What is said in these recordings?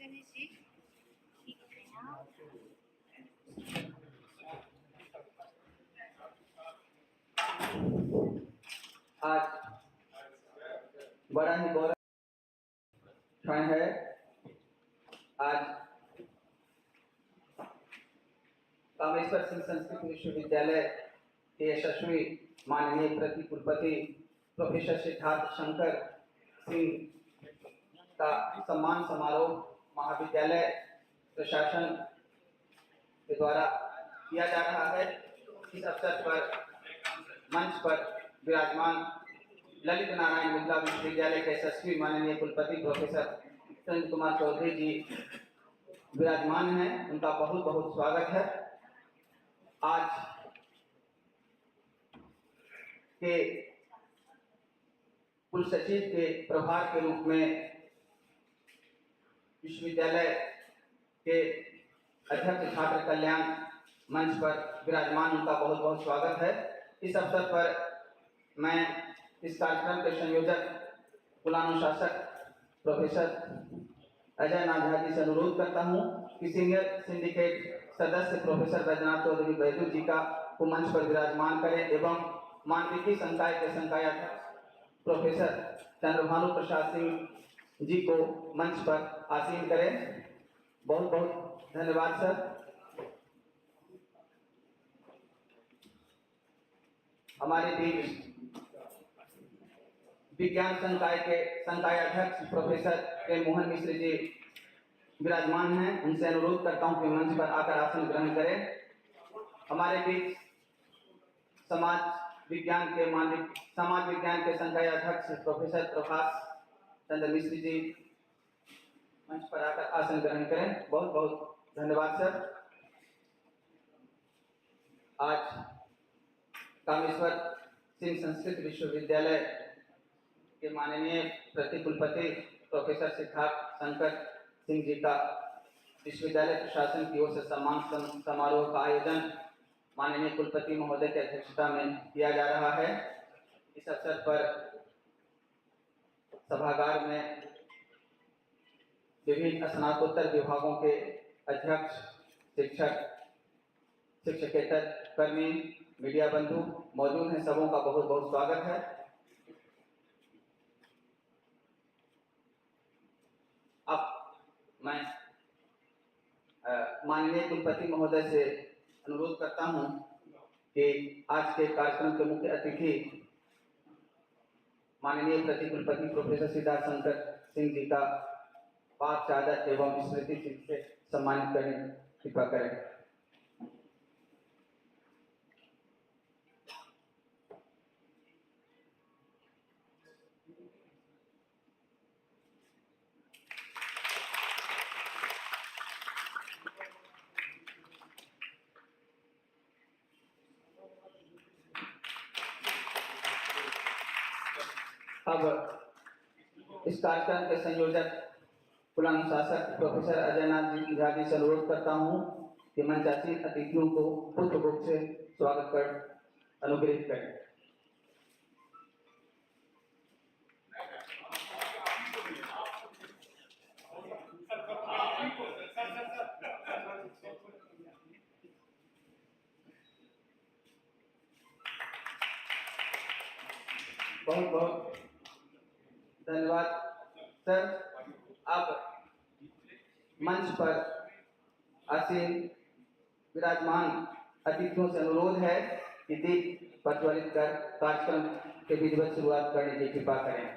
गणेश जी। ठीक है आप? आज बड़ा ही गौरव क्षण है। आज कामेश्वर सिंह संस्कृत विश्वविद्यालय के यशस्वी माननीय प्रति कुलपति प्रोफेसर सिद्धार्थ शंकर सिंह का सम्मान समारोह महाविद्यालय प्रशासन के द्वारा किया जा रहा है। इस अवसर पर मंच पर विराजमान ललित नारायण मिथिला विश्वविद्यालय के यशस्वी माननीय कुलपति प्रोफेसर चंद्र कुमार चौधरी जी विराजमान हैं, उनका बहुत बहुत स्वागत है। आज के कुल सचिव के प्रभार के रूप में विश्वविद्यालय के अध्यक्ष छात्र कल्याण मंच पर विराजमान उनका बहुत बहुत स्वागत है। इस अवसर पर मैं इस कार्यक्रम के संयोजक कुलानुशासक प्रोफेसर अजय नाथ झा जी से अनुरोध करता हूं कि सीनियर सिंडिकेट सदस्य प्रोफेसर बैजनाथ चौधरी बैजू जी का को मंच पर विराजमान करें एवं मानविकी संकाय के संकायाध्यक्ष प्रोफेसर चंद्रभानु प्रसाद सिंह जी को मंच पर आसीन करें। बहुत बहुत धन्यवाद सर। हमारे बीच विज्ञान संकाय के संकायाध्यक्ष प्रोफेसर के मोहन मिश्र जी विराजमान हैं, उनसे अनुरोध करता हूं कि मंच पर आकर आसन ग्रहण करें। हमारे बीच समाज विज्ञान के मानविक समाज विज्ञान के संकायाध्यक्ष प्रोफेसर प्रभाष चंद्र मिश्र जी मंच पर आकर आसन ग्रहण करें। बहुत बहुत धन्यवाद सर। आज कामेश्वर सिंह संस्कृत विश्वविद्यालय के माननीय प्रति कुलपति प्रोफेसर सिद्धार्थ शंकर सिंह जी का विश्वविद्यालय प्रशासन की ओर से सम्मान समारोह का आयोजन माननीय कुलपति महोदय की अध्यक्षता में किया जा रहा है। इस अवसर पर सभागार में विभिन्न स्नातकोत्तर विभागों के अध्यक्ष, शिक्षक, शिक्षकेतर कर्मी, मीडिया बंधु मौजूद हैं। सबों का बहुत बहुत स्वागत है। अब मैं माननीय कुलपति महोदय से अनुरोध करता हूं कि आज के कार्यक्रम के मुख्य अतिथि माननीय प्रति कुलपति प्रोफेसर सिद्धार्थ शंकर सिंह जी का पाक चादर एवं स्मृति चिन्ह से सम्मानित करने की कृपा करें। अब इस कार्यक्रम के संयोजक कुलानुशासक प्रोफेसर अजय नाथ जी झा जी से अनुरोध करता हूं कि मंचासीन अतिथियों को पुष्पगुच्छ से स्वागत कर अनुग्रहित करें। बहुत बहुत धन्यवाद सर। अब मंच पर आसीन विराजमान अतिथियों से अनुरोध है कि दीप प्रज्वलित कर कार्यक्रम के विधिवत शुरुआत करने की कृपा करें।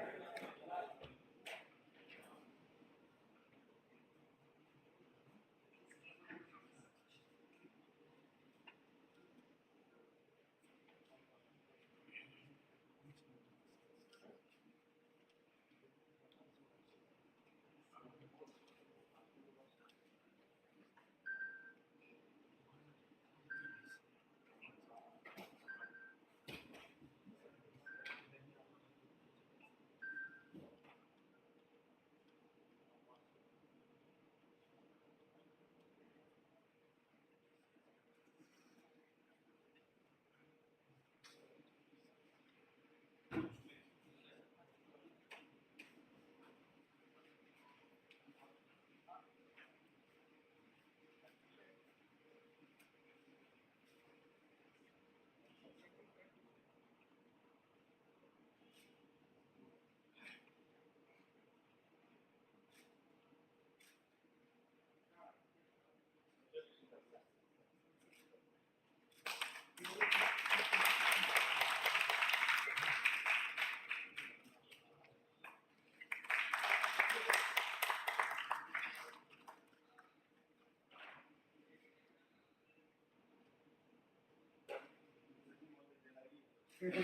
बहुत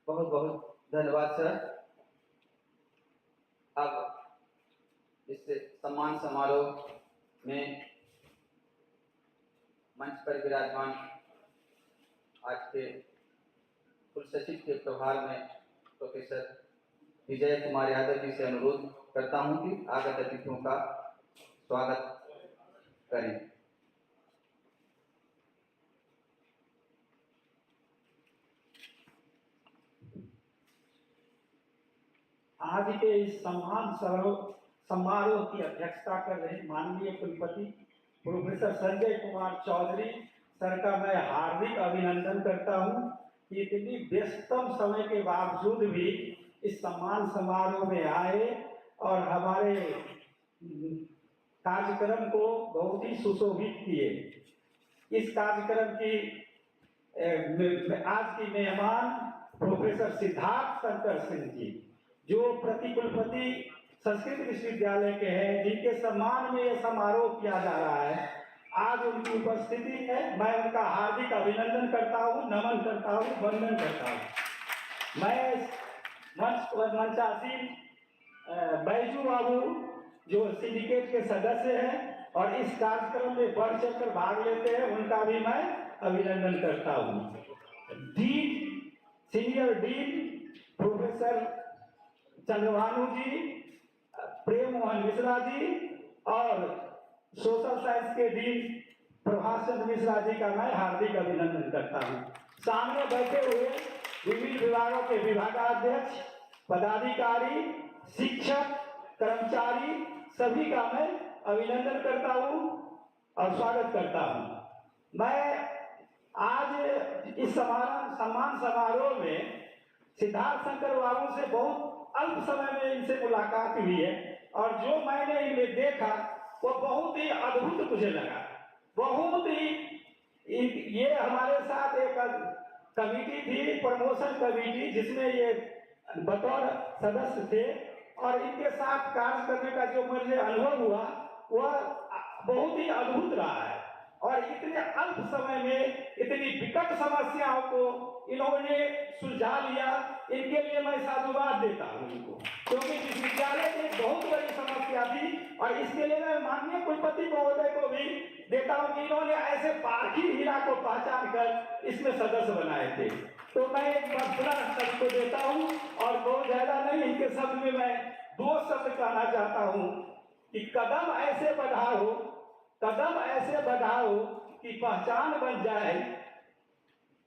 बहुत धन्यवाद सर। अब इस सम्मान समारोह में मंच पर विराजमान आज के कुलसचिव के प्रभार में प्रोफेसर विजय कुमार यादव जी से अनुरोध करता हूं कि आगत अतिथियों का स्वागत करें। आज के इस सम्मान समारोह की अध्यक्षता कर रहे माननीय कुलपति प्रोफेसर संजय कुमार चौधरी सर का मैं हार्दिक अभिनंदन करता हूं कि इतनी व्यस्तम समय के बावजूद भी इस सम्मान समारोह में आए और हमारे कार्यक्रम को बहुत ही सुशोभित किए। इस कार्यक्रम की आज की मेहमान प्रोफेसर सिद्धार्थ शंकर सिंह जी, जो प्रतिकुलपति संस्कृत विश्वविद्यालय के हैं, जिनके सम्मान में यह समारोह किया जा रहा है, आज उनकी उपस्थिति है। मैं उनका हार्दिक अभिनंदन करता हूँ, नमन करता हूँ, वंदन करता हूँ। मैं मंचासीन बैजू बाबू, जो सिंडिकेट के सदस्य हैं और इस कार्यक्रम में बढ़ चढ़कर भाग लेते हैं, उनका भी मैं अभिनंदन करता हूँ। Dean, senior dean professor Chandrabhanu ji, Prem Mohan Mishra ji और सोशल साइंस के डीन प्रभाष चंद्र मिश्रा जी का मैं हार्दिक अभिनंदन करता हूँ। सामने बैठे हुए विभिन्न विभागों के विभागाध्यक्ष, पदाधिकारी, शिक्षक, कर्मचारी सभी का मैं अभिनंदन करता हूँ और स्वागत करता हूँ। मैं आज इस सम्मान समारोह में सिद्धार्थ शंकर बाबू से बहुत अल्प समय में इनसे मुलाकात हुई है और जो मैंने इन्हें देखा वो बहुत ही अद्भुत मुझे लगा। बहुत ही ये हमारे साथ एक कमेटी थी, प्रमोशन कमेटी, जिसमें ये बतौर सदस्य थे और इनके साथ कार्य करने का जो मुझे अनुभव हुआ वह बहुत ही अद्भुत रहा है। और इतने अल्प समय में इतनी विकट समस्याओं को इन्होंने सुलझा लिया, इनके लिए मैं साधुवाद देता हूँ इनको, क्योंकि विश्वविद्यालय की एक बहुत बड़ी समस्या थी और इसके लिए मैं माननीय कुलपति महोदय को भी देता हूँ कि इन्होंने ऐसे पारखी हीरा को पहचान कर इसमें सदस्य बनाए थे। तो मैं एक बार पुनः सबको देता हूँ और बहुत ज्यादा नहीं, इनके शब्द में मैं दो शब्द कहना चाहता हूँ कि कदम ऐसे बढ़ाओ, कदम ऐसे बढ़ाओ कि पहचान बन जाए,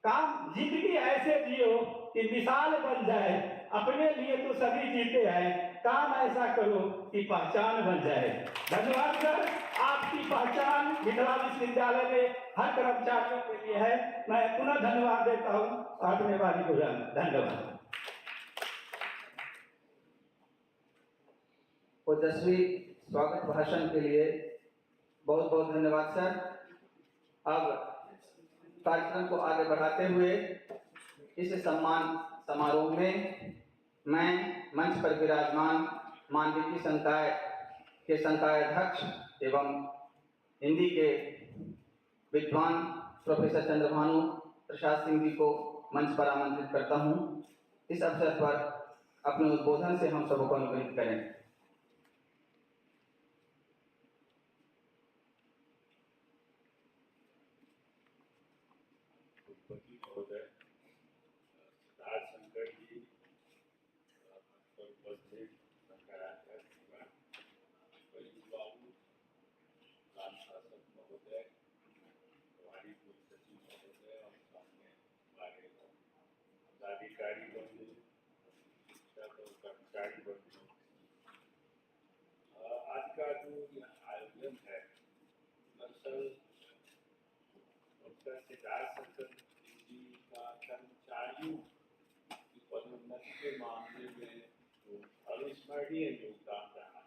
काम जिंदगी ऐसे जियो कि मिसाल बन जाए, अपने लिए तो सभी जीते हैं, काम ऐसा करो कि पहचान बन जाए। धन्यवाद सर, आपकी पहचान मिथिला विश्वविद्यालय में हर कर्मचारियों के लिए है। मैं पुनः धन्यवाद देता हूँ अपने वाली को। धन्यवाद। ओजस्वी स्वागत भाषण के लिए बहुत बहुत धन्यवाद सर। अब कार्यक्रम को आगे बढ़ाते हुए इस सम्मान समारोह में मैं मंच पर विराजमान मानविकी संकाय के संकाय अध्यक्ष एवं हिंदी के विद्वान प्रोफेसर चंद्रभानु प्रसाद सिंह जी को मंच पर आमंत्रित करता हूं। इस अवसर पर अपने उद्बोधन से हम सबको अनुग्रहित करें। कुलपति महोदय सिद्धार्थ शंकर जी, पर उपस्थित संकायाध्यक्ष बैजू बाबू, शासक महोदय, प्रभारी कुलसचिव महोदय और सामने हमारे पदाधिकारी बंधु, शिक्षक और कर्मचारी बंधु, आज का जो यह आयोजन है दरअसल डॉक्टर सिद्धार्थ शंकर जी का कर्मचारियों की पदोन्नति के मामले में जो अविस्मरणीय योगदान रहा,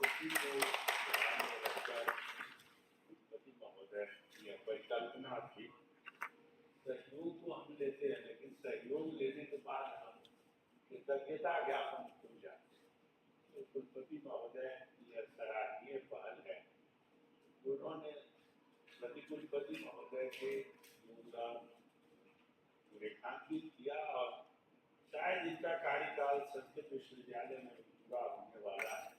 उसी को ध्यान में रखकर कुलपति महोदय यह परिकल्पना थी। सहयोग तो हम लेते हैं, लेकिन सहयोग लेने के बाद हम कृतज्ञता ज्ञापन भूल जाते हैं। तो कुलपति महोदय यह सराहनीय श्लाघनीय पहल है। उन्होंने प्रतिकुलपति महोदय के योगदान को रेखांकित किया और शायद इनका कार्यकाल संस्कृत विश्वविद्यालय में पूरा होने वाला है।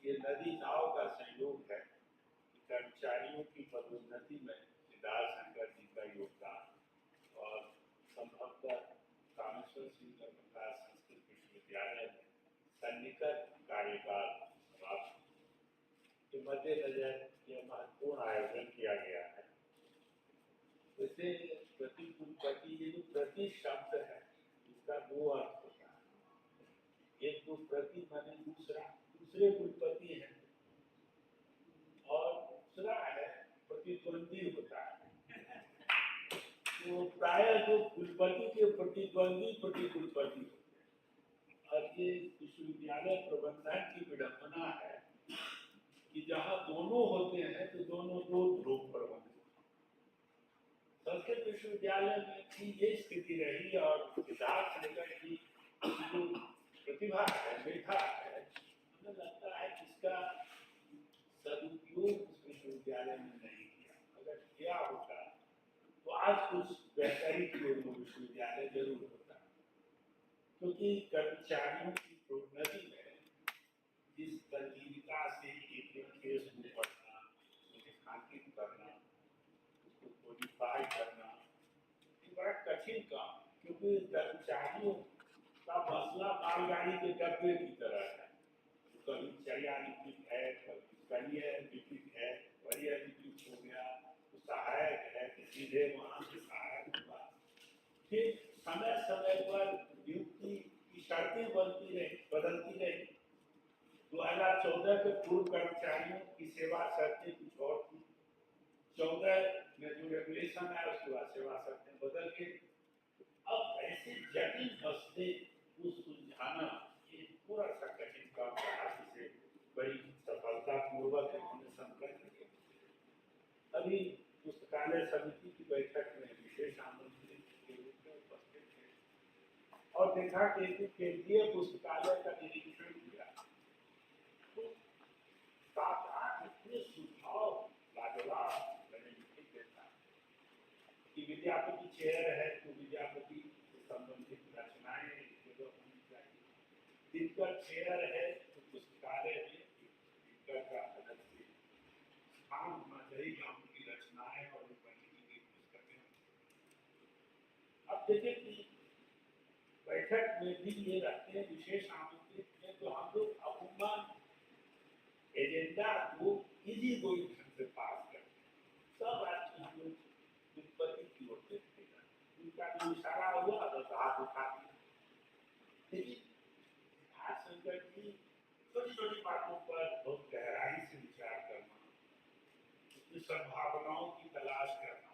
ये नदी नाव का संयोग है कि कर्मचारियों की पदोन्नति में सिद्धार्थ शंकर जी का योगदान और संभवतः कामेश्वर सिंह का संस्कृत विश्वविद्यालय में सन्निकट कार्यकाल समाप्त के मद्देनजर यह महत्वपूर्ण आयोजन किया गया है। वैसे प्रतिकुलपति, ये जो प्रति शब्द है इसका दो अर्थ होता है। एक तो प्रति माने दूसरा, दूसरे कुलपति है, और दूसरा है प्रतिद्वंदी होता है। तो प्राय जो कुलपति के प्रतिद्वंदी प्रतिकुलपति होते हैं। और ये विश्वविद्यालय प्रबंधन की विडंबना है कि जहाँ दोनों होते हैं तो दोनों दो ध्रुव पर होते हैं। संस्कृत विश्वविद्यालय में भी ये स्थिति रही और सिद्धार्थ शंकर की जो प्रतिभा है, मेधा है, हमें लगता है कि इसका सदुपयोग उस विश्वविद्यालय में नहीं किया। अगर किया होता तो आज कुछ बेहतरी की ओर वो विश्वविद्यालय जरूर होता, क्योंकि कर्मचारियों की प्रोन्नति में जिस तल्लीनता से एक एक केस को पढ़ना, रेखांकित करना, उसको कोडिफाई करना, ये बड़ा कठिन काम, क्योंकि कर्मचारियों का मसला मालगाड़ी के डब्बे की तरह है। कभी चरिया लिपिक है, कभी करियर लिपिक है, वरीय लिपिक हो गया तो सहायक है, तो सीधे वहाँ से सहायक हुआ। फिर समय समय पर नियुक्ति की शर्तें बनती रही, बदलती रही। 2014 के पूर्व कर्मचारियों की सेवा शर्तें कुछ और थी, 14 में जो रेगुलेशन आया उसके बाद सेवा शर्तें बदल गई। अब ऐसे जटिल मसले को सुलझाना ये थोड़ा सा कठिन काम रहा, जिसे बड़ी सफलतापूर्वक उन्होंने संपन्न किया। अभी पुस्तकालय समिति की बैठक में विशेष आमंत्रित के रूप में उपस्थित थे और देखा कि केंद्रीय पुस्तकालय का निरीक्षण किया तो 7-8 इतने सुझाव लाजवाब मैंने लिखित देखा कि विद्यापति चेयर है तो विद्यापति से संबंधित रचनाएं जगह होनी चाहिए, दिनकर चेयर है तो पुस्तकालय में दिनकर का अलग से स्थान होना चाहिए जहाँ उनकी रचनाएं और उन पर लिखी गई पुस्तकें। अब देखिए कि बैठक में भी ये रखते हैं विशेष आमंत्रित में, तो हम लोग अमूमन एजेंडा को इजी गोइंग ढंग से पास करते हैं। सब आदमी हम लोग कुलपति की ओर देखते हैं, उनका जो इशारा हुआ बस हाथ उठा दिया। लेकिन सिद्धार्थ शंकर जी छोटी छोटी बातों पर बहुत गहराई से विचार करना, उसकी संभावनाओं की तलाश करना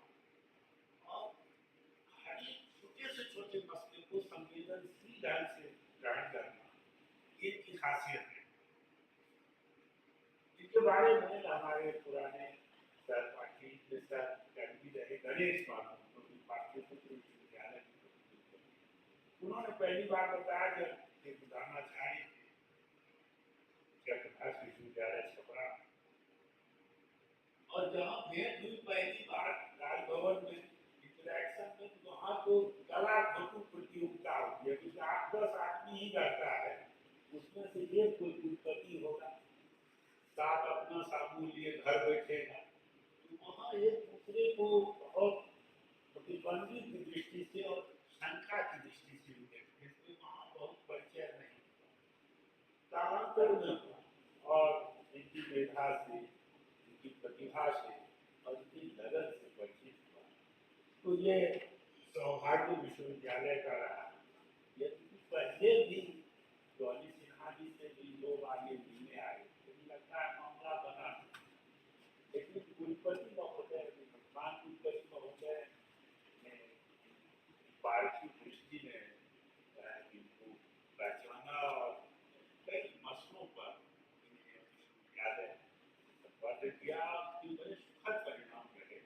और हर एक छोटे से छोटे मसले को संवेदनशील ढंग से ग्रहण करना, ये इनकी खासियत है। इनके बारे में हमारे पुराने सहपाठी सहकर्मी रहे गणेश बाबू, जो कि पाटलिपुत्र विश्वविद्यालय में, उन्होंने पहली बार बताया जब ये प्रधानाचार्य थे जयप्रकाश विश्वविद्यालय छपरा, और जहाँ भेंट हुई पहली बार राजभवन में इंटरेक्शन में, तो वहाँ तो गला घोटू प्रतियोगिता होती है, क्योंकि 8-10 आदमी ही रहता है, उसमें से एक कोई कुलपति होगा, 7 अपना साबुन लिए घर बैठेगा। तो वहाँ एक दूसरे को बहुत प्रतिबंधित की दृष्टि से और शंका की दृष्टि से भी देखते थे, वहाँ बहुत परिचय नहीं कालांतर में हुआ और इनकी मेधा से, इनकी प्रतिभा से और इनकी लगन से परिचित हुआ। तो ये सौभाग्य विश्वविद्यालय का रहा। यदि पहले भी डॉली सिन्हा जी से भी लोग आगे मिलने आए, लेकिन लगता है मामला बना, लेकिन कुलपति महोदय, वर्तमान कुलपति महोदय ने पारखी दृष्टि ने इनको पहचाना और कई मसलों पर इन्हें विश्वविद्यालय संबद्ध किया, उसके बड़े सुखद परिणाम रहे।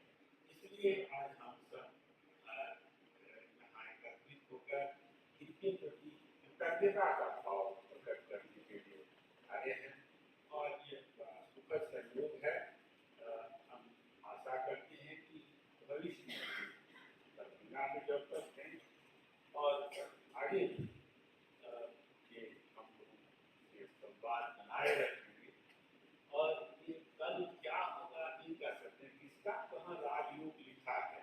इसलिए आज हम सब यहाँ एकत्रित होकर इनके प्रति कृतज्ञता का भाव प्रकट करने के लिए आए हैं और ये बड़ा सुखद आगे भी ये हम लोग ये संवाद बनाए रखेंगे। और ये कल क्या होगा नहीं कह सकते, किसका कहाँ राजयोग लिखा है,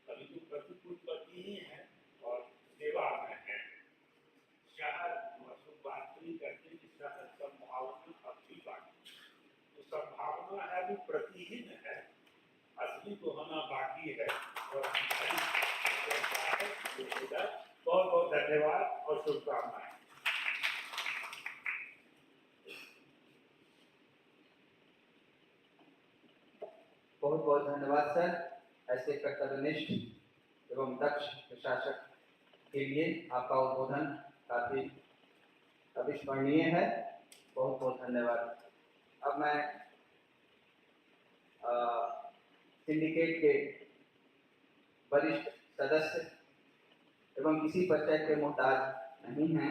अभी तो प्रतिकुलपति ही है और सेवा में है। शहर अशोक बात नहीं करते कि शहर संभावना अभी बाकी, तो संभावना है अभी प्रतिहीन है, असली तो होना बाकी है। और बहुत बहुत धन्यवाद और शुभकामनाएं। बहुत बहुत धन्यवाद सर, ऐसे कर्तव्यनिष्ठ एवं दक्ष प्रशासक के लिए आपका उद्बोधन काफी अविस्मरणीय है। बहुत बहुत धन्यवाद। अब मैं सिंडिकेट के वरिष्ठ सदस्य एवं किसी परिचय के मोहताज नहीं हैं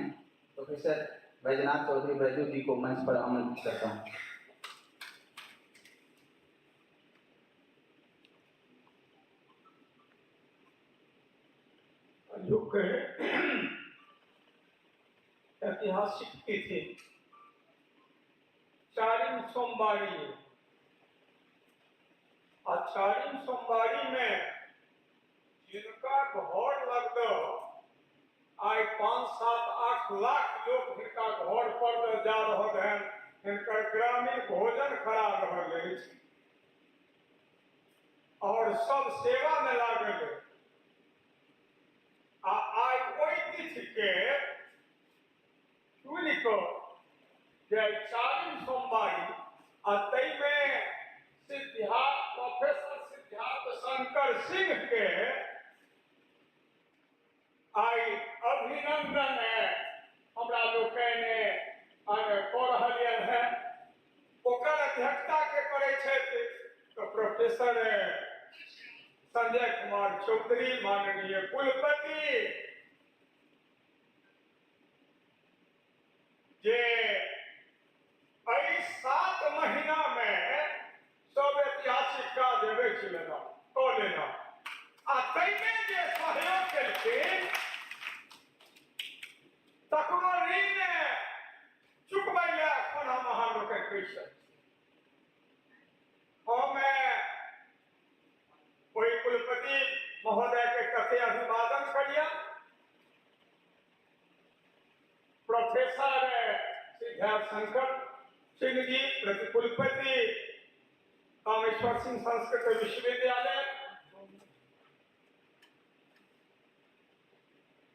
प्रोफेसर बैजनाथ चौधरी बैजू जी को मंच पर आमंत्रित करता हूँ। ऐतिहासिक तिथि चारिम सोमवारी आ चारिम सोमवारी में जिनका घर लग आइ 5, 7, 8 लाख लोग हिनका घर पर जा रहल हैं, हिनकर ग्रामीण भोजन करा रहल अछि और सब सेवा में लागल। आ आइ ओहि तिथि के चुनि कऽ जे चारिम सोमवारी आ ताहिमे सिद्धार्थ प्रोफेसर सिद्धार्थ शंकर सिंह के आइ अभिनंदन हमरा लोकनि कऽ रहल हैं। ओकर अध्यक्षता के करै छथि तऽ प्रोफेसर संजय कुमार चौधरी माननीय कुलपति, जे एहि 7 महीना में सब ऐतिहासिक काज रचि लेना कऽ लेना आ ताहिमे जे सहयोग केलखिन तकरो ऋण चुकबै लए एखन हम अहाँ लोकनि कहि सकै। हम ओहि कुलपति महोदय के कते अभिवादन करियन। प्रोफेसर सिद्धार्थ शंकर सिंह जी प्रतिकुलपति कामेश्वर सिंह संस्कृत विश्वविद्यालय,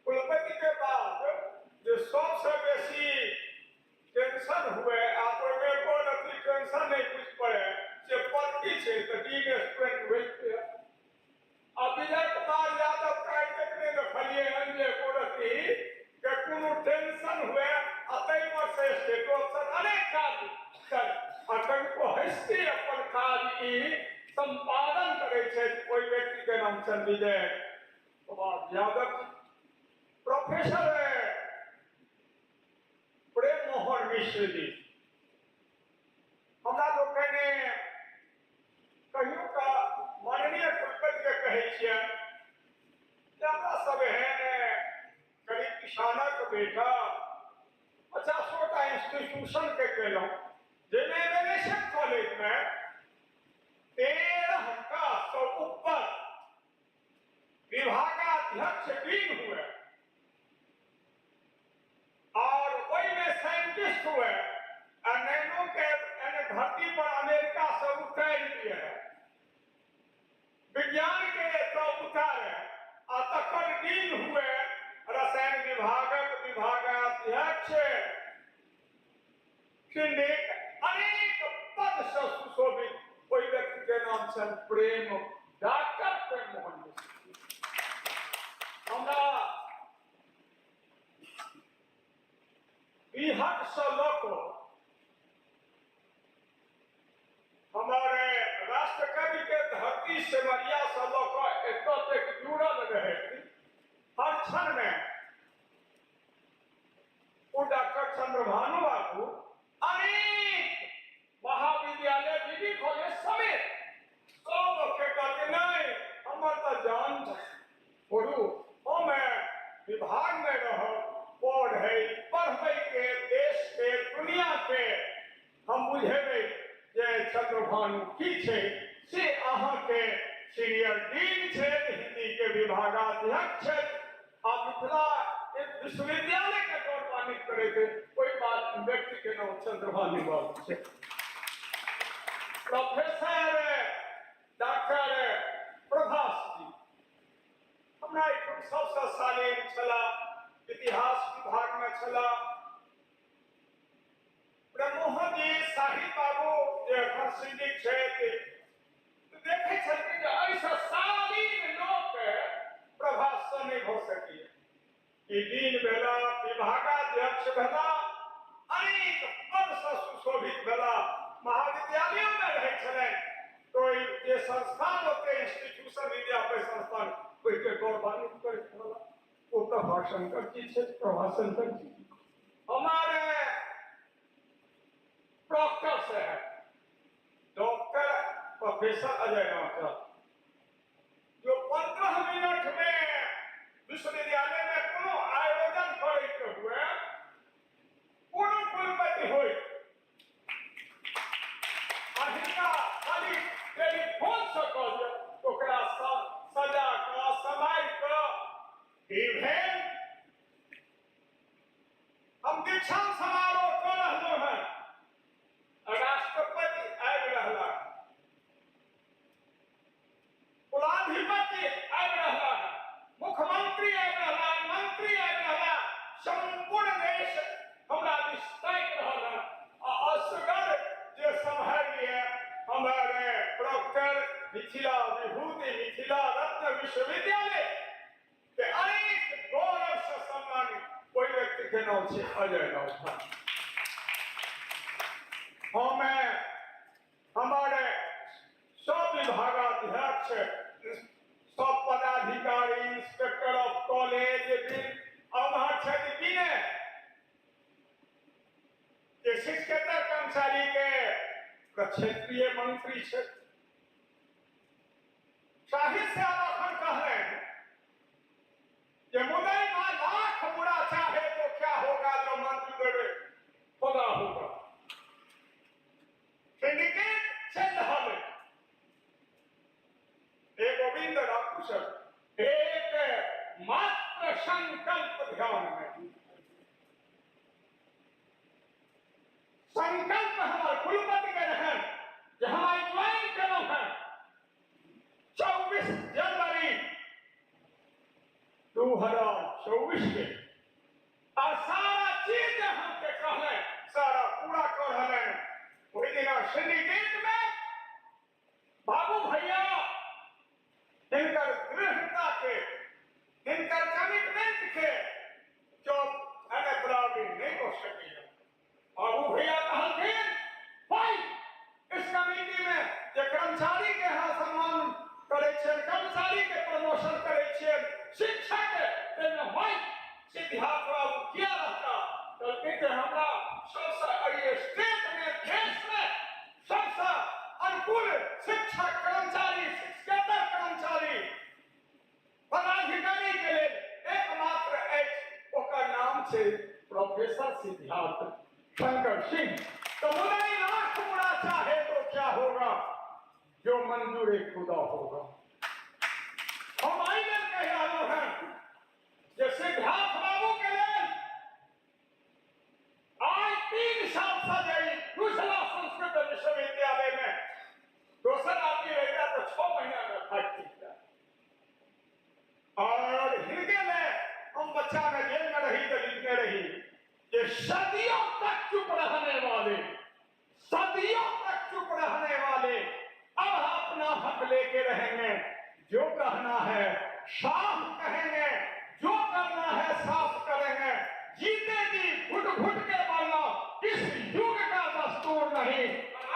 कुलपति के बाद जो सबसे बेसी टेंशन हुए आ ओहिमे कोन अथी टेंशन नहीं बुझि पड़े से पद की छै तऽ डीन स्टूडेंट वेलफेयर। आ विजय कुमार यादव के आइ तक नहि देखलियै हन जे एको रत्ती के कोनो टेंशन हुए आ ताहिपर से स्टेट अफसर अनेक काज कर आ कनिको हँसी अपन काज ई सम्पादन करै छथि, ओहि व्यक्ति के नाम छनि विजय कुमार यादव। प्रोफेसर प्रेम मोहन मिश्र जी हमरा लोकनि कहियो का माननीय कुलपति के कहै छियनि जे हमरा सब एहन गरीब किसानक बेटा 50टा इंस्टीट्यूशन के केलहुँ, जाहिमे एमएलएस कॉलेज में 13 का सौ ऊपर विभागाध्यक्ष डीन हुए और ओहिमे साइंटिस्ट हुए आ नैनो के धरती पर अमेरिका से उतारि दिए है, विज्ञान के तो उतारे आ तकर डीन हुए रसायन विभागक विभागाध्यक्ष सिंडिक अनेक पद से सुशोभित ओहि व्यक्ति के नाम छनि प्रेम डॉक्टर प्रेम मोहन मिश्र। हमरा बिहार से लऽ कऽ हमारे राष्ट्रकवि के धरती सिमरिया से लऽ कऽ एतऽ तक जुड़ल रहे हर क्षण में ओ डॉक्टर चंद्रभानु बाबू अनेक महाविद्यालय डीबी कॉलेज समेत सबके कहते नहीं हमर तऽ जान छोड़ू, हम विभाग में रहब, चंद्रभानु की छै से अहाँके सीनियर डीन छथि, हिंदी के विभागाध्यक्ष छथि आ मिथिला विश्वविद्यालय के गौरवान्वित करैत ओहि बात व्यक्ति के नाम चंद्रभानु बाबू छै। प्रोफेसर डॉक्टर प्रभास जी हमरा एहिठाम सबसँ शालीन छलाह, इतिहास विभाग में छलाह। प्रमोहन जी साहिब बाबू जे एखन सिंडिक छथि, देखै छलखिन जे एहिसँ शालीन लोक प्रभाससँ नहि भऽ सकैए। ई डीन भेला, विभागाध्यक्ष भेला, अनेक पदसँ सुशोभित भेला, महाविद्यालयोमे रहै छलनि। तो जे संस्थान ओते इंस्टीट्यूशन विद्यापति संस्थान ओहिके गौरवान्वित करैत रहला। ओ प्रभाशंकर जी छथि। प्रभाशंकर जी हमारे डॉक्टर से है, डॉक्टर प्रोफेसर अजय नाथ, जो 15 मिनट में विश्वविद्यालय में कोनो आयोजन करैके हुए, कोनो कुलपति होय, आ हिनका खाली टेलीफोन से कह दियौ, ओकरा सजा कऽ सम्हारि कऽ। इवेन हम दीक्षांत समारोह कऽ रहलहुँ हेँ, राष्ट्रपति आबि रहला, कुलाधिपति आबि रहला है, मुख्यमंत्री आबि रहला, मंत्री आबि रहला, संपूर्ण देश हमरा दिस ताकि रहल है आ असगर जे सम्हारि लिए हमारे प्रोक्टर मिथिला विभूति मिथिला रत्न विश्वविद्यालय के अनेक गौरव से सम्मानित ओहि व्यक्ति के नाम छै अजय नाथ। हमें हमारे सब विभागाध्यक्ष, सब पदाधिकारी, इंस्पेक्टर ऑफ कॉलेज अमहर छथि विनय जे शिक्षकेतर कर्मचारी के क्षेत्रीय मंत्री छथि। शाहिद साहब अखन कहलनि जे मुदई मां लाख बुरा चाहे तो क्या होगा, जो मंत्री देवे खुदा होगा। सिंडिकेट चल रहा है। एक गोविंद राकुशल एक मात्र संकल्प ध्यान में, संकल्प हमारे कुलपति के रहे कि हम आई ज्वाइन करो है 24 जनवरी 2024 के और सारा चीज हमके कहले सारा पूरा कर रहे। वही दिन सिंडिकेट में बाबू भैया इनकर दृढ़ता के, इनकर कमिटमेंट के जो अने बराबरी नहीं हो सकी। बाबू भैया कहलखिन भाई इस कमिटी में जे कर्मचारी के यहाँ सम्मान करे छे, कर्मचारी के प्रमोशन करे छे, शिक्षक के भाई सिद्धार्थ बाबू किया रहता। कहलखिन जे हमरा सबसे एहि स्टेट में देश में सबसे अनुकूल शिक्षक कर्मचारी शिक्षकेतर कर्मचारी पदाधिकारी के लेल एकमात्र अछि, ओकर नाम छै प्रोफेसर सिद्धार्थ शंकर सिंह। तो मुदई लाख बुरा चाहे तो क्या होगा, जो मंजूर खुदा होगा। हम आई लेल कहि रहलहुँ हैं जे सिद्धार्थ बाबू के लेल आज 3 साल से जे दूसरा संस्कृत विश्वविद्यालय में दोसर आदमी रहता तो 6 महीना में फाटि जाए। और हिनके में हम बच्चा में जेल में रही तो लिखने रही कि सदियों तक चुप रहने वाले, सदियों तक चुप रहने वाले अब अपना हक लेके रहेंगे। जो कहना है साफ कहेंगे, जो करना है साफ करेंगे। जीते जी घुट घुट के मरना इस युग का दस्तूर नहीं।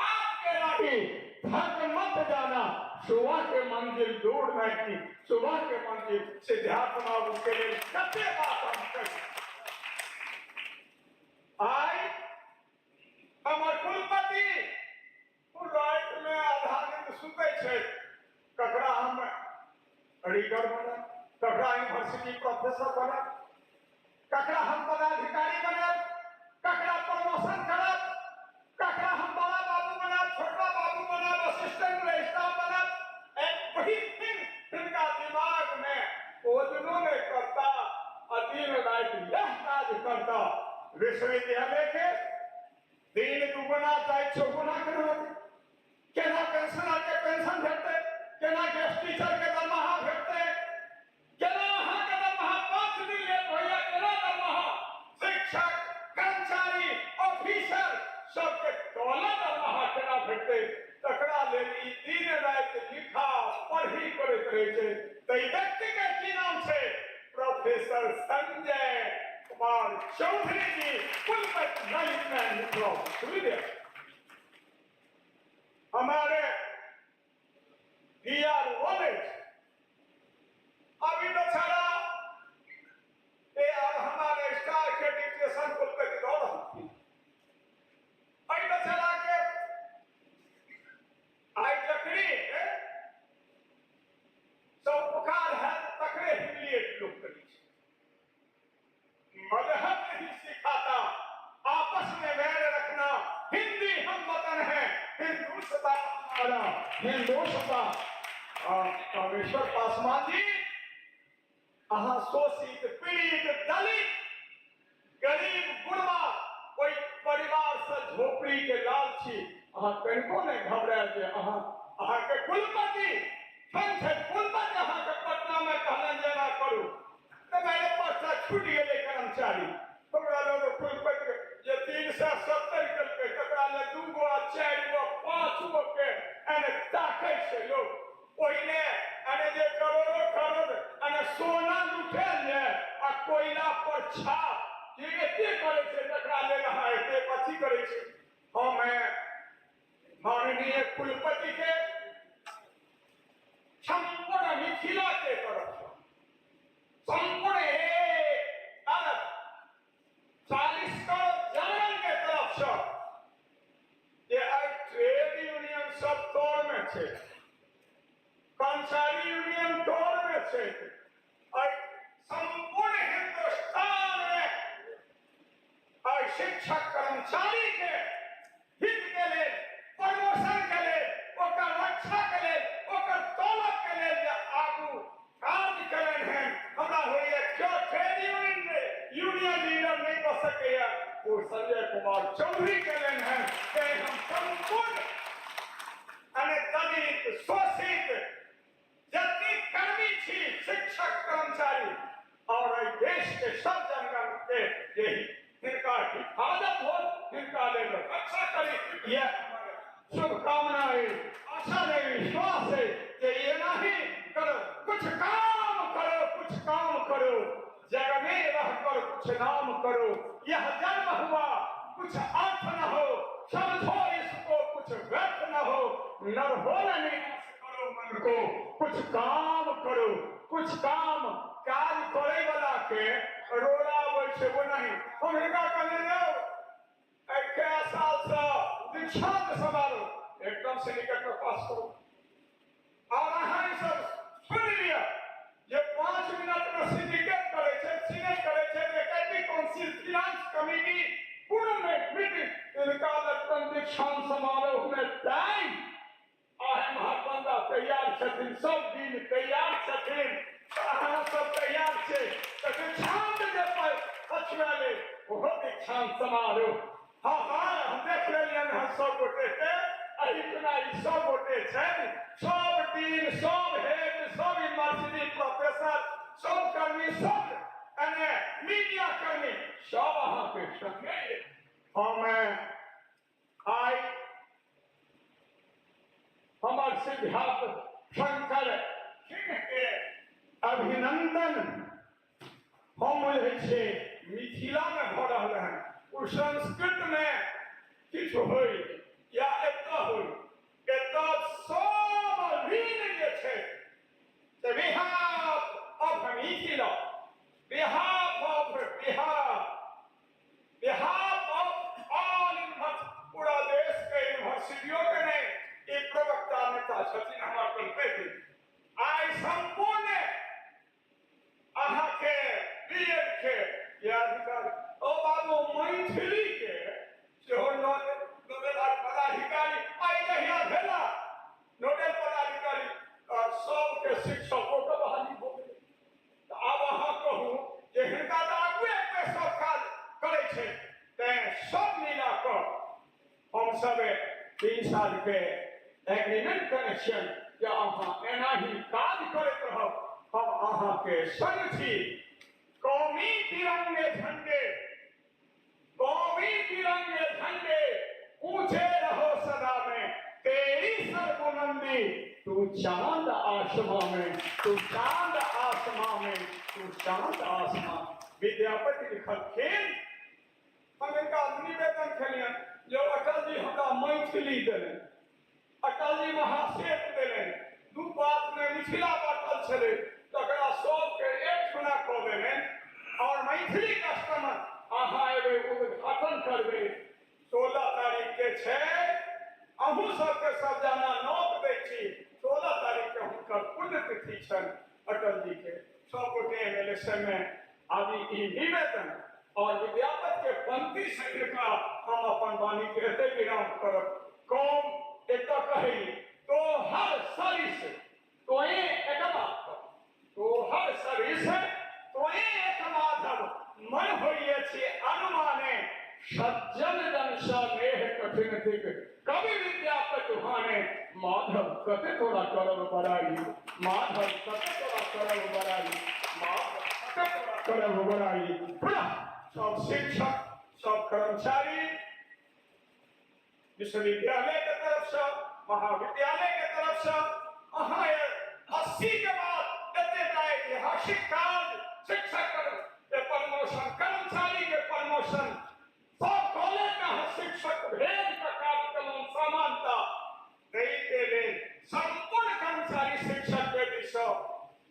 आपके राही थक मत जाना, सुबह के मंजिल दूर नहीं, सुबह के मंजिल सिद्धार्थ बाबू के लिए कते बात हम कही। आई हमर कुलपति राति में आधा नींद सुतै छै, ककरा हम रीडर बनब, ककरा यूनिवर्सिटी प्रोफेसर बनब, ककरा हम पदाधिकारी बनब, ककरा प्रमोशन करब, ककरा हम बड़ा बाबू बनाब, छोटा बाबू बनाब, दिन राति यह काज करता। विश्वविद्यालय के दिन दुगुना चाहे चौगुना केना केना पेंशनर के पेंशन भेटतै, केना गेस्ट टीचर के दरमाहा भेटतै, केना अहाँके दरमाहा 5 दिन लेट होइया, केना दरमाहा शिक्षक कर्मचारी ऑफिसर सबके डॉलर दरमाहा केना भेटतै, तकरा लेल ई दिन राति लिखा पढ़ी करैत रहै छै। तऽ ई व्यक्ति के की नाम छै? प्रोफेसर संजय कुमार चौधरी जी, कुलपति ललित मिथिला विश्वविद्यालय। हमारे डी आर कॉलेज अभी बेचारा ए और हमारे स्टार के डिक्टेशन कुलपति दऽ रहलखिन। एहि बेचारा के आइ जखनी सब उपकार है तकरे ह्यूमिलिएट लोक करै छै। मजहब नहीं सिखाता आपस में वैर रखना, हिंदी हम वतन है हिंदुस्तान हमारा हिंदुस्तान। कामेश्वर पासवान जी, अहाँ शोषित पीड़ित दलित गरीब गुरबा ओहि परिवार से झोपड़ी के लाल छी, अहाँ कनिको नहि घबरायल जे अहाँ अहाँके कुलपति कुलपति अहाँके पटना में कहलनि जे एना करू, तऽ मानि पाँचटा छूटि गेलै कर्मचारी, ओकरा लग कुलपति जे 370 केलकै तकरा लग 2 गो 4 गो 5 गो के एने ताकै छै लोक। ओहिने एने जे करोड़ो करोड़ एने सोना लुटेल जे आ कोयला पर छाप जे एते करै छै तकरा लेल अहाँ एते अथी करै छै। हम माननीय कुलपति के संपूर्ण मिथिला के तरफ से संपूर्ण 1 अरब 40 करोड़ जनगण के तरफ से जे आइ ट्रेड यूनियन सब तौर में छै, कर्मचारी यूनियन तौर में छै, आइ संपूर्ण हिंदुस्तान में आइ शिक्षक कर्मचारी के हित के लेल, प्रमोशन के लेल, ओकर रक्षा के लेल, ओकर तौलक के लेल जे आगू कार्य केलनि हेँ, हमरा होइए क्यों ट्रेड यूनियन लीडर नहीं बन सकैए, ओ संजय कुमार चौधरी केलनि हेँ। तें हम संपूर्ण अने दलित शोषित जते कर्मी छी शिक्षक कर्मचारी और एहि देश के सब जनगण के जे हिनका हिफाजत हो, हिनका लेल रक्षा करी, यह शुभकामना है। आशा नहीं विश्वास है कि ये नहीं करो, कुछ काम करो, कुछ काम करो, जग में रहकर कुछ नाम करो, यह जन्म हुआ कुछ अर्थ न हो, समझो इसको कुछ व्यर्थ न हो, नर हो न निराश करो मन को, कुछ काम करो, कुछ काम। काज करे वाला के रोड़ा आबै छै वो नहीं। हम हिनका कहलियै यौ कै साल से दीक्षांत समारोह एकदम सिंडिकेट में पास करू, और अहाँ ई सब सुनि लिअ जे 5 मिनट में सिंडिकेट करै छै, सीनेट करै छै, एकेडमिक काउंसिल, फिनांस कमिटी, पूर्ण मीटिंग, इनका लगतन दीक्षांत समारोह में टाइम। आहे महापंडा तैयार छथिन, सब दिन तैयार छथिन, अहाँ सब तैयार छै तऽ दीक्षांत जे पछुएलै ओहो दीक्षांत समारोह। हाँ हाँ, हम देख लेलियनि हँ सब गोटे के, एहिठिना ई सब गोटे छथि, सब डीन, सब हेड, सब यूनिवर्सिटी प्रोफेसर, सब कर्मी, सब एने मीडिया कर्मी, सब अहाँके संगे। हम आइ हमर सिद्धार्थ शंकर सिंह के अभिनंदन हम बुझै छियै मिथिला में भऽ रहल हन। ओ संस्कृत में किछु होइ या एतऽ होइ, एतऽ सब ऋण जे छै से behalf of Mithila, behalf of Bihar, behalf of all university, पूरा देश के यूनिवर्सिटियों के नहीं, ई प्रवक्ता नेता छथिन हमर कुलपति। आइ संपूर्ण अहाँके बीएड के या अधिकारी ओ बाबू मैथिली के सेहो नोडल पदाधिकारी आइ जहिया भेला नोडल पदाधिकारी सबके शिक्षकों के बहाली भऽ गेलै। तऽ आब अहाँ कहू जे हिनका कऽ हमसब 3 साल के एग्रीमेंट कयने छियनि जे अहाँ एनाही काज करैत रहब, हम अहाँके संग छी। कौमी तिरंगे झंडे, कौमी तिरंगे झंडे ऊंचे रहो सदा में, तेरी सरबुलंदी तू चांद आसमां में, तू चांद आसमां में, तू चांद आसमां। विद्यापति लिखलखिन। हम हिनका निवेदन केलियनि जे अटल जी हमरा मैथिली देलनि, अटल जी महासेतु देलनि, 2 बात में मिथिला बाँटल छलै तकरा सबके एक ठुना कऽ देलनि और मैथिली कस्टमर अहाँ एबै उद्घाटन करबै। 16 तारीख के छै, अहूँ सबके सब जाना नोत दै छी। 16 तारीख के हुनकर पुण्यतिथि छनि अटल जी के। सब गोटे एम एल ए में आबि ई निवेदन और विद्यापति के पंक्ति से हिनका हम अपन वाणी के एते विराम करब। कौम एतऽ कहै तो हर सरिस तोए एक माधव, तो हर सरिस तोए एक माधव, मन होइए छी अनुमाने, सज्जन जन स नेह कठिन थिक, कवि विद्यापति हाने, माधव कते तोरा करब बड़ाई, माधव कते तोरा करब बड़ाई, माधव कते तोरा करब बड़ाई। पुनः सब शिक्षक सब कर्मचारी विश्वविद्यालय के तरफ से, महाविद्यालय के तरफ से अहाँ 80 के बाद एतेटा ऐतिहासिक कार्य शिक्षक के प्रमोशन, कर्मचारी के प्रमोशन, सब कॉलेज में अहाँ शिक्षक भेद का कार्यक्रम समानता दै के लेल संपूर्ण कर्मचारी शिक्षक के दिस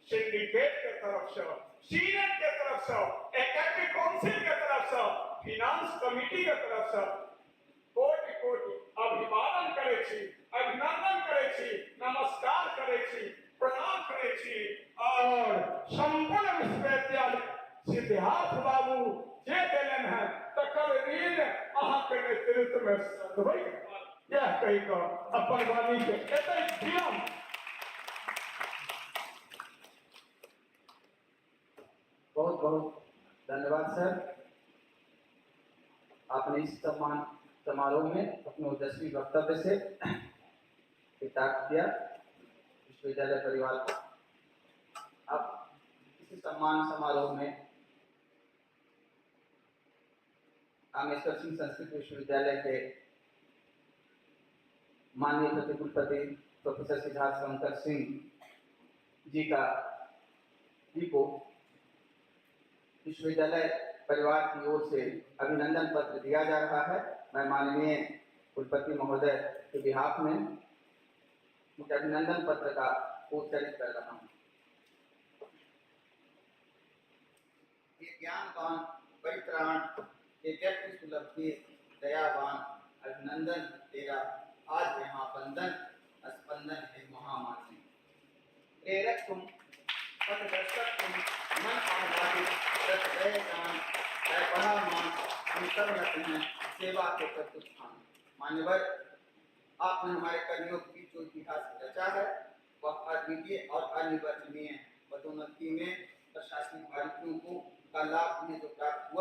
सिंडिकेट के तरफ से, सीनेट के तरफ से, एकेडमिक काउंसिल के तरफ से, फिनांस कमिटी के तरफ से कोटि कोटि अभिवादन करै छी, अभिनंदन करै छी, नमस्कार करै छी, प्रणाम करै छी। और संपूर्ण विश्वविद्यालय सिद्धार्थ बाबू जे देलनि हैं तकर ऋण अहाँके नेतृत्व में सधबै, यह कहि कऽ अपन वाणी के एतै विराम। बहुत बहुत धन्यवाद सर, आपने इस सम्मान समारोह में अपने ओजस्वी वक्तव्य से कृतार्थ किया विश्वविद्यालय परिवार को। अब इस सम्मान समारोह में कामेश्वर सिंह संस्कृत विश्वविद्यालय के माननीय प्रतिकुलपति प्रोफेसर सिद्धार्थ शंकर सिंह जी को विश्वविद्यालय परिवार की ओर से अभिनंदन पत्र दिया जा रहा है। मैं माननीय कुलपति महोदय के बिहाफ में उनके अभिनंदन पत्र का उच्चारित कर रहा हूँ। ये ज्ञानवान परित्राण, ये व्यक्ति सुलभ दयावान, अभिनंदन तेरा आज यहाँ बंधन स्पंदन है महामान्य। प्रेरक तुम, पथदर्शक तुम, मन आह्लादित रस गए दान है बड़ा मान, हम सब रत हैं सेवा के प्रतिष्ठान। मान्यवर, आपने हमारे कर्मियों के बीच जो इतिहास रचा है वह अद्वितीय और अनिर्वचनीय है। पदोन्नति में प्रशासनिक बारीकियों को का लाभ उन्हें जो प्राप्त हुआ